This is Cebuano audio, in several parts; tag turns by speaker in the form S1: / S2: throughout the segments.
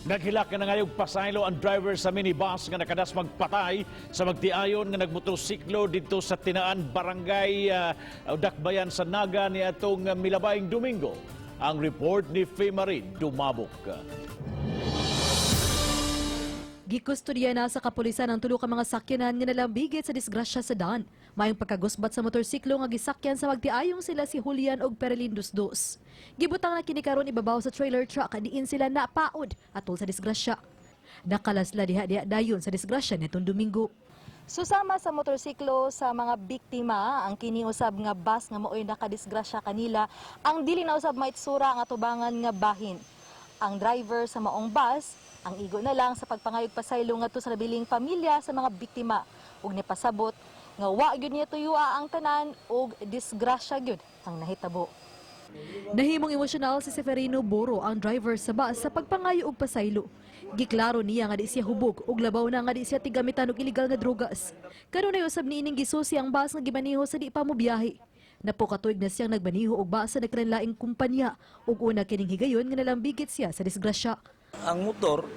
S1: Naghilak nga nangayog pasaylo ang driver sa minibus nga nakadas magpatay sa magtiayon nga nagmotorsiklo didto sa Tinaan, Barangay Dakbayan sa Naga niadtong milabayng Domingo. Ang report ni Fe Marie Dumabok.
S2: Gikustodiya na sa kapulisan ang tulo ka mga sakyanan nga nalambigit sa disgrasya sa daan. Mayong pagkagusbat sa motorsiklo nga gisakyan sa magtiayong sila si Julian og Perelin Dusdos. Gibutang na kini karon ibabaw sa trailer truck diin sila napaod atol sa disgrasya. Nakalasla diha-diha dayon sa disgrasya nitong Domingo. Susama sa motorsiklo sa mga biktima ang kini usab nga bus nga maoy nakadisgrasya kanila, ang dili na usab maitsura ang atubangan nga bahin. Ang driver sa maong bus ang igo na lang sa pagpangayog pasaylo ngadto sa nabiling pamilya sa mga biktima ug nipasabot nga wa gyud niya tuyua ang tanan ug disgrasya gyud ang nahitabo. Nahimong emosyonal si Severino Boro, ang driver sa bus, sa pagpangayo og pasaylo. Giklaro niya nga di siya hubog ug labaw na nga di siya tigamitan og illegal nga drogas. Kanunay usab niining gisusi ang bus nga gimaniho sa di pa mobiyahe. Napokatuig na siyang nagmaniho og bus sa nagkalainlaing kumpanya ug una kining higayon nga nalambigit siya sa disgrasya.
S3: Ang motor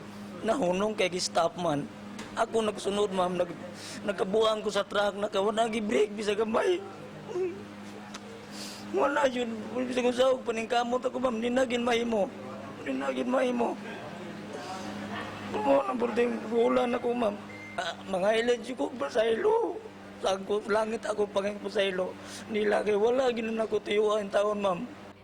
S3: nahunong kay gi-stop man. Ako nagsunod, ma'am, nagkabuang ko sa truck, naka wala gi-brake bisag gamay. Wala yun, bisag unsa og paningkamot ako, ma'am, ninagin mahimo. Ninagin mahimo. Mo na burding ulan ako, ma'am. Ah, mga ilad ko pasaylo. Sagko langit ako panging pasaylo. Nila kay wala ginon ako tuyuan taon, ma'am.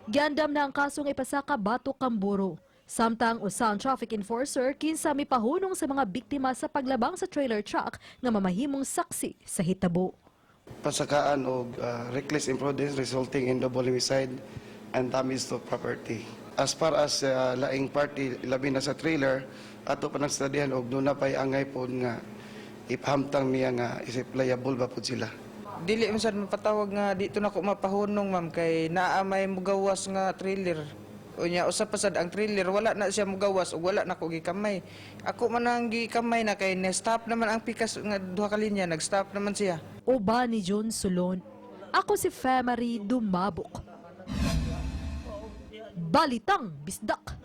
S2: Giandam na ang kasong ipasaka batok kang Boro. Samtang usa ang traffic enforcer kinsa mipahunong sa mga biktima sa paglabang sa trailer truck nga mamahimong saksi sa hitabo.
S4: Pasakaan og reckless imprudence resulting in double homicide and damage to property. As far as laing party, labi na sa trailer, ato pa nang studyhan og duna pay angay pod nga ipahamtang niya nga isip liable ba pod sila.
S5: Dili man sad mapatawag nga dito na ko mapahunong, ma'am, kay naa may mugawas nga trailer. Unya usa pa sad ang trailer, wala na siya mugawas ug wala na ko gikamay. Ako man ang gikamay na kay na-stop naman ang pikas nga duha ka linya, nag-stop naman siya.
S2: Uban ni John Solon. Ako si Femary Dumabok. Balitang Bisdak.